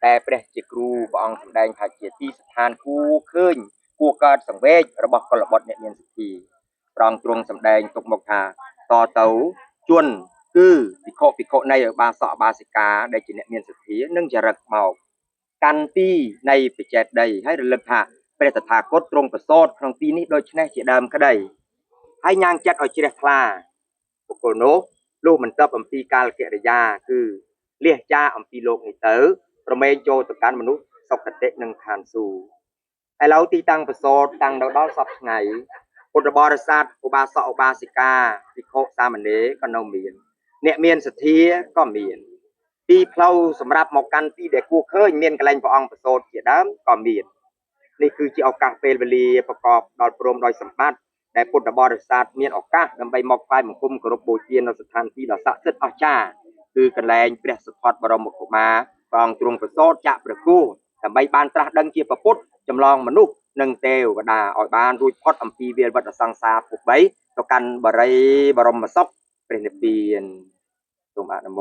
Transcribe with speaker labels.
Speaker 1: តែព្រះជាគ្រូព្រះអង្គសម្ដែងថាជាទីស្ថានគួរឃើញគួរកើតសង្វេគរបស់កុលបុត្រអ្នកមានសទ្ធាព្រះអង្គទ្រង់សម្ដែងទុកមកថាតទៅជនគឺភិក្ខុភិក្ខុនៃឧបាសកឧបាសិកាដែលជាអ្នកមានសទ្ធានឹងចរិតមកកាន់ទីនៃបច្ចេតដីហើយរលឹកថាព្រះតថាគតទ្រង់ប្រសូតក្នុងទីនេះដូច្នេះជាដើមក្តីហើយញ៉ាងចិត្តឲ្យជ្រះថ្លាបុគ្គលនោះលុះមិនតបអំពីកាលកិរិយាគឺលះចាអំពីលោកនេះទៅប្រមែងចូលទៅកាន់មនុស្សសុគតិនិងឋានសួគ៌ឥឡូវទីតាំងប្រសូតតាំងដល់ដល់សពថ្ងៃពុទ្ធបរិស័ទឧបាសកឧបាសិកាភិក្ខុសាមណេរក៏នៅមានអ្នកមានសទ្ធាក៏មានទីផ្លូវសម្រាប់មកកាន់ទីដែលគួរឃើញមានកន្លែងព្រះអង្គប្រសូតជាដើមក៏មាននេះគឺជាឱកាសពេលវេលាប្រកបដល់ព្រមដោយសម្បត្តិដែលពុទ្ធបរិស័ទមានឱកាសដើម្បីមកថ្វាយបង្គំគោរពបូជានៅស្ថានទីដ៏ស័ក្តិសិទ្ធិអស្ចារ្យគឺកន្លែងព្រះសុទ្ធបរមកុមារព្រះអង្គទ្រង់ប្រសូតចាក់ព្រះគោះដើម្បីបានត្រាស់ដឹងជាព្រះពុទ្ធចម្លងមនុស្សនិងទេវតាឲ្យបានរួចផុតអំពីវាលវត្តសង្សារភព3ទៅកាន់បរិយបរមសុខព្រះនិព្វានសូមអនុមោ